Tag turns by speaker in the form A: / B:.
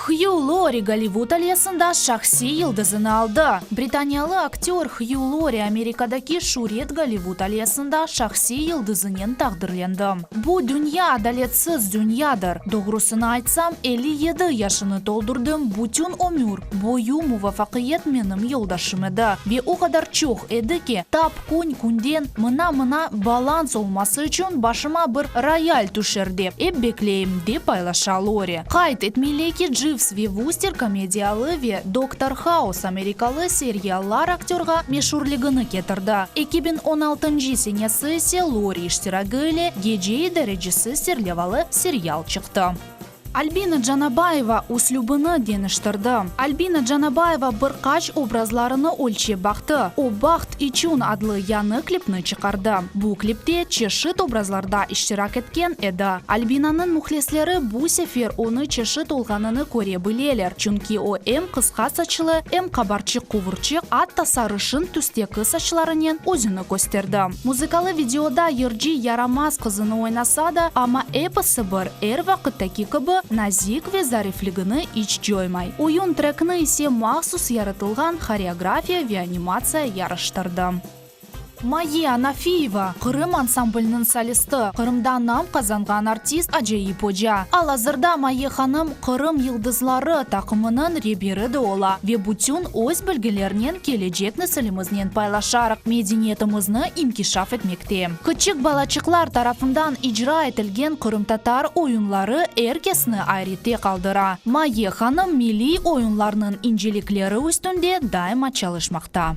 A: Hyu Lori Gollivud aliyasında şahsiy yıldızını aldı. Britaniyalı aktör Hyu Lori Amerikadaki şüret Gollivud aliyasında şahsiy yıldızınen taqdirlendi. Bu dünya adaletsiz dünyadır. Doğrusını aytsam, 57 yaşını toldurdım, bütün ömür boyu muvafaqiyet menim yoldaşım edi. Ve o qadar çoq edi ki, tap Kün-künden mına-mına balans olması içün başıma bir royal tüşer dep ep bekleyim, dep paylaşa Lori. Qayd etmeli ki, Civs ve Vuster komediyalı ve Doktor Haus amerikalı seriallar aktörğa meşurligini ketirdi. 2016 senesi ise Lori iştiragi ile Gece idarecisi serlevalı serial çıqtı. Albina Canabayeva üslübini deñiştirdi. Albina Canabayeva bir qaç obrazlarını ölçep baqtı. O, Baht içün adlı yañı klipni çıqardı. Bu klipte çeşit obrazlarda iştirak etken edi. Albinanıñ mühlisleri bu sefer onı çeşit olğanını köre bileler, çünki o em qısqa saçlı, em qabarçıq-quvurçıq, atta sarışın tüsteki saçlarınen özüni kösterdi. Muzıkalı videoda yırcı yaramaz qızını oynasa da, amma episi bir, Er vaqıttaki kibi, nazik ve zarifligini iç coymay. Oyun trekni ise mahsus yaratılğan horeografiya ve animatsiya yarıştırdı. Maye Anafiyeva, Qırım ansambliniñ solisti, Qırımda nam qazanğan artist, acayip oca. Al-azırda Maye hanım Qırım yıldızları taqımınıñ reberi de ola ve bütün öz bilgilerinen kelecek nesilimiznen paylaşaraq, medeniyetimizni inkişaf etmekte. Küçük balaçıqlar tarafından icra etilgen qırımtatar oyunları er kesni ayrette qaldıra. Maye hanım milliy oyunlarnıñ incelikleri üstünde daima çalışmaqta.